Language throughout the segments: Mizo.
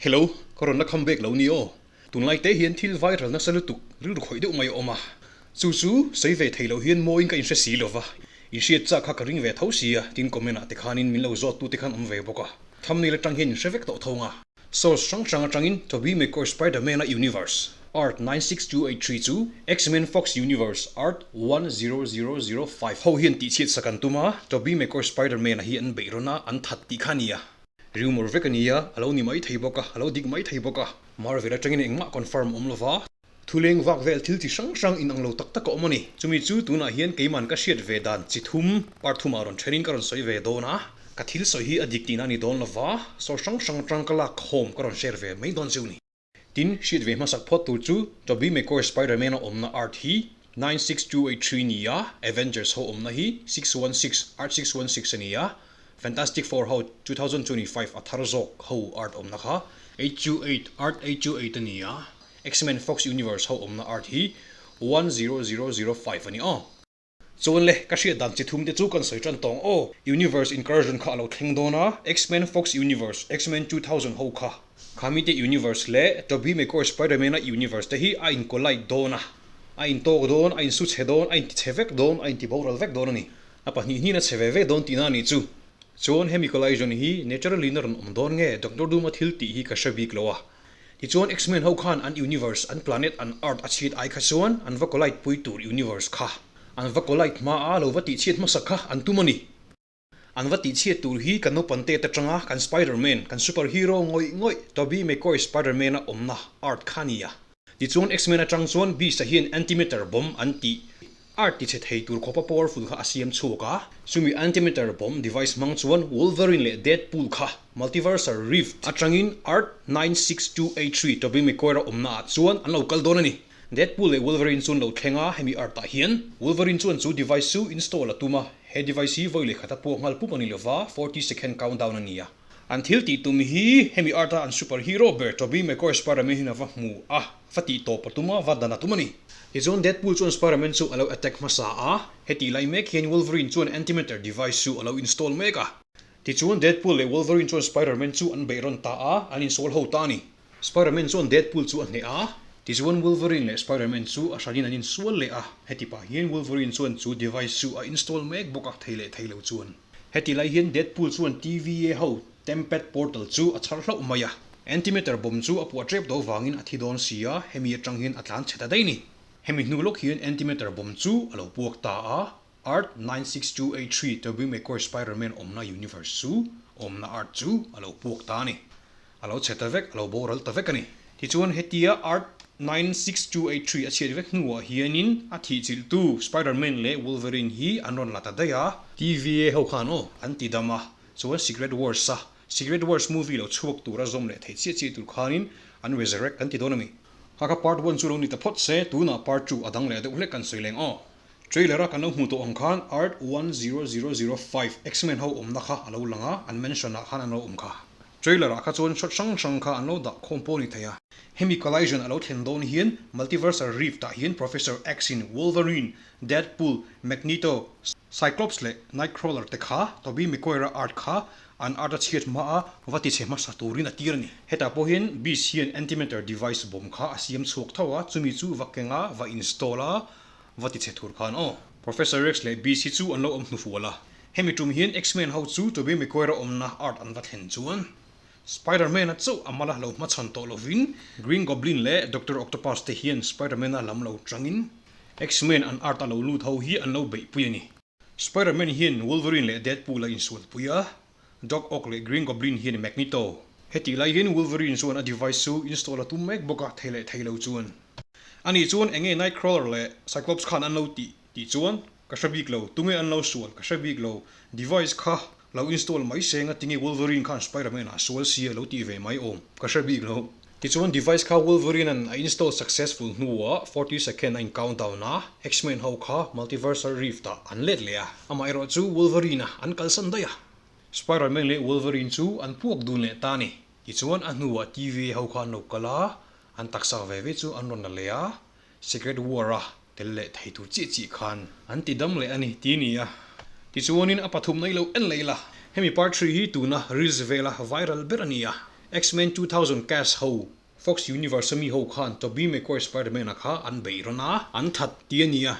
Hello, ka rawn la kham bek lo ni aw. Tunlai te hian thil viral nasa lutuk rilru khawih deuh mai a awm a. Chu chu sawi ve thei loh hian mawiin ka inhre si lova, inhriat chak kha ka ring ve tho sia, tin comment ah te khanin min lo zawt tu te khan awm ve bawk a. Thumbnail atang hian inhre vek tawh tho nga. Source hrang hrang atangin Tobey Maguire Spider-Man a Universe, Earth 96283 chu X-Men Fox Universe, Earth 10005 ho hian tihchhiat sak an tum a, Tobey Maguire Spider-Man a hi an beih rawn a, an that tih kha a ni a. Rumour vek a ni a, a lo ni mai thei bawk a, a lo dik mai thei bawk a. Marvel atangin engmah confirm awm lova. Thuleng vak vel thil chi hrang hrang inang lo tak tak a awm a ni. Chumi chu tunah hian keiman ka hriat ve dan chi thum, part thumah rawn thenin ka rawn sawi ve dawn a. Ka thil sawi hi a dik tihna a ni dawn lova, sawr hrang hrang atang ka lak khawm ka rawn share ve mai dawn chu ni. Tin, hriat ve hmasak phawt tur chu Tobey Maguire Spider-Man a awmna art hi 96283 ni a, Avengers ho awmna hi 616, art 616 a ni a, Fantastic Four ho 2025 a thar zawk ho art awmna kha 828, art 828 a ni a. X-Men Fox Universe ho awmna art hi 10005 a ni aw. Chuan le, ka hriat dan chi thum te chu kan sawi tan tawng aw. Universe Incursion kha a lo thleng dawn a, X-Men Fox Universe, X-Men 2000 ho kha. Khami te Universe leh Tobey Maguire Spider-Man a Universe te hi a in collide dawn a, a in tawk dawn, a in su chhe dawn, a in ti chhe vek dawn, a in ti boral vek dawn a ni. A pahnih hnin a chhe ve ve dawn tihna a nih chu. Chuan hemi collision hi naturally in a rawn awm dawn nge Doctor Doom a thil tih hi ka hre bik lo a. Tichuan X-Men ho khan an universe, an planet, an earth a chhiat ai kha chuan an va collide pui tur universe kha an va collide hma a lo va tihchhiat hmasa kha an tum a ni. An va tihchhiat tur hi kan naupan tet atanga kan Spider-Man, kan super hero ngawih ngawih Tobey Maguire Spider-Man a awmna earth kha a ni a. Tichuan X-Men atang chuan Beast-a hian antimatter bomb an tih Art ti chhe thei tur khawpa powerful kha a siam chhuak a, chumi antimatter bomb device hmang chuan Wolverine leh Deadpool kha Multiversal Rift atangin Earth 96283 Tobey Maguire-a awmna ah chuan an lo kal dawn a ni. Deadpool leh Wolverine chu an lo thleng a, hemi Earth ah hian Wolverine chuan chu device chu install a tum a, he device hi vawi leh khata puak nghal pup a ni lova, 40 second countdown a ni a. An thil tih tum hi hemi Earth-a an super hero ber Tobey Maguire Spider-Man hian a va hmu a, va tih tawp a tum a, va dan a tum a ni. Tichuan Deadpool chuan Spider-Man chu a lo attack hmasa a, hetih lai mek hian Wolverine chuan antimatter device chu a lo install mek a. Tichuan Deadpool leh Wolverine chuan Spider-Man chu an beih rawn ta a, an insual ho ta a ni. Spider-Man chuan Deadpool chu a hneh a, tichuan Wolverine leh Spider-Man chu a hranin an insual leh a, heti pah hian Wolverine chuan chu device chu a install mek bawk a, thei leh thei lo chuan. Heti lai hian Deadpool chuan TVA ho Tempad Portal chu a chhar hlauh mai a, Antimatter bomb chu a puah tep do vangin a thi dawn si a, hemi atang hian a tlan chhe ta daih ni. Hemi hnu lawk hian Antimatter bomb chu a lo puak ta a, Earth 96283 Tobey Maguire Spider-Man awmna universe chu awmna Earth chu a lo puak ta a ni. A lo chhe ta vek, a lo boral ta vek a ni. Tichuan hetia Earth 96283 a chhiat vek hnuah hianin a thihchilhtu Spider-Man leh Wolverine hi an rawn la ta daih a. TVA ho khan aw an ti dam a, chuan Secret Wars a Secret Wars movie lo chhuak tura zawm leh thei chiah chiah tur khanin an resurrect an ti dawn a mi. Kha kha part one chu lo ni ta phawt se, tunah part two a dang leh deuh hlek kan sawi leng aw. Trailer a kan lo hmuh tawh ang khan Earth 10005 X-Men ho awmna kha a lo lang a, an mention ah khan an lo awm kha. Trailer ah kha chuan shot hrang hrang kha an lo dah khawm pawh a ni thei a. Hemi collision a lo thlen dawn hian Multiversal Rift ah hian Professor X in Wolverine, Deadpool, Magneto, Cyclops leh Nightcrawler te kha Tobey Maguire a art kha an art a chhiat hma a va ti chhe hmasa turin a tir a ni. Hetah pawh hian Beast hian antimatter device bomb kha a siam chhuak tho a, chumi chu va keng a, va install a, Va ti chhe thur khan aw. Professor X leh Beast hi chu an lo awm hnufual a. Hemi tum hian X-Men ho chu Tobey Maguire awmna art an va thlen chuan Spider-Man-a chauh a mala lo hmachhawn tawh lovin Green Goblin leh Doctor Octopus te hian Spider-Man-a lam lo tangin X-Men an art a lo lut ho hi an lo beihpui a ni. Spider-Man hian Wolverine leh Deadpool a insualpui a, Doc Ock leh Green Goblin hian Magneto. Hetih lai hian Wolverine chuan a device chu install a tum mek bawk a, thei leh thei lo chuan. Ani chuan enge Nightcrawler leh Cyclops khan an lo tih tih chuan ka hre bik lo, tunge an lo sual ka hre bik lo, device kha lo install mai se nga tinge Wolverine khan Spider-Man ah sual si a lo tih ve mai awm ka hre bik lo. Tichuan device kha Wolverine an a install successful hnuah 40 second a in countdown a, X-Men ho kha Multiversal Rift ah an let leh a, amaherawh chu Wolverine a an kalsan daih a. Spider-Man leh Wolverine chu an puak dun leh ta a ni. Tichuan a hnuah TVA ho kha an lo kal a, an taksa ve ve chu an rawn la leh a, Secret War a tel leh thei tur chiah chiah khan an ti dam leh a ni ti a ni a. Tichuanin a pathumna i lo en leh ila. Hemi part three hi tuna reels vela viral ber a ni a. X-Men 2000 cast ho, Fox Universe a mi ho khan Tobey Maguire Spider-Man-a kha an beih rawn a, an that ti a nia.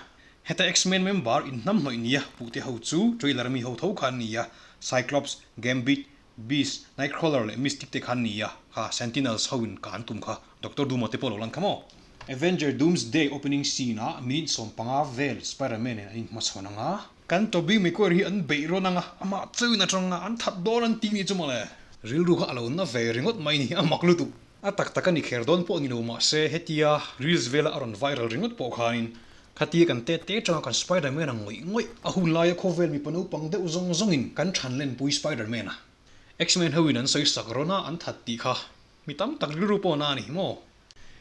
Heta X-Men member inhnamhnawih nia puhte ho chu trailer a mi ho tho kha an ni a, Cyclops, Gambit, Beast, Nightcrawler leh Mystique te kha an ni a, kha Sentinels ho in ka an tum kha Doctor Doom-a te pawh lo lan kha maw? Avenger Doomsday opening scene-ah minute 15 vel Spider-Man nen an inhmachhawn ang a. Kan Tobey Maguire hi an beih rawn ang a, amah chauhin atang a, an that dawn an ti ni chu mawle. Rilru kha a lo na ve ringawt mai ni, a mak lutuk. A tak tak a ni kher dawn pawh ni lo mahse hetia reels vela a rawn viral ringawt pawh khanin khatia kan te te atanga kan Spider-Man a ngawih ngawih a hun laia khawvel mipa naupang deuh zawng zawngin kan than lenpui Spider-Man a X-Men hoin an sawi sak rawn a an that tih kha mi tam tak rilru pawh na a ni maw?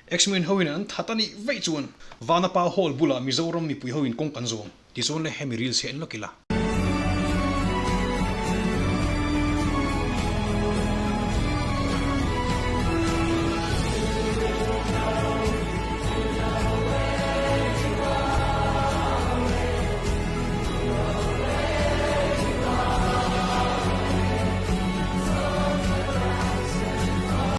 X-Men hoin an that a nih vaih chuan Vanapa Hall bulah Mizoram mipui hoin kawng kan zawm tichuan le hemi reels hi en lawk ila.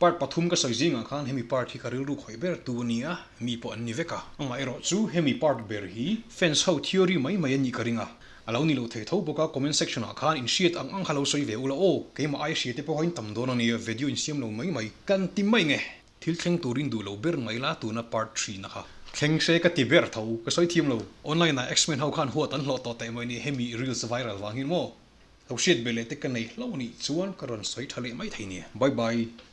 Part pathum ka sawi zingah khan hemi part hi ka rilru khawih ber tu a ni a, mi pawh an ni vek a. Amaherawh chu hemi part ber hi fans ho theory mai mai a nih ka ring a, a lo ni lo thei tho bawk a, comment section ah khan inhriat ang ang kha lo sawi ve ula aw, keimah ai hria te pawh kha in tam dawn a nia, video insiam lo mai mai kan ti mai nge. Thil thleng turin duh lo ber mai la tuna part three na kha. Thleng hre ka ti ber tho, ka sawi thiam lo. Online ah X-Men ho khan huat an hlawh tawh teh mai ni hemi reels viral vang hin maw? Lo hriat belh leh te ka nei hlauh nih chuan ka rawn sawi tha leh mai thei nia. Bye bye.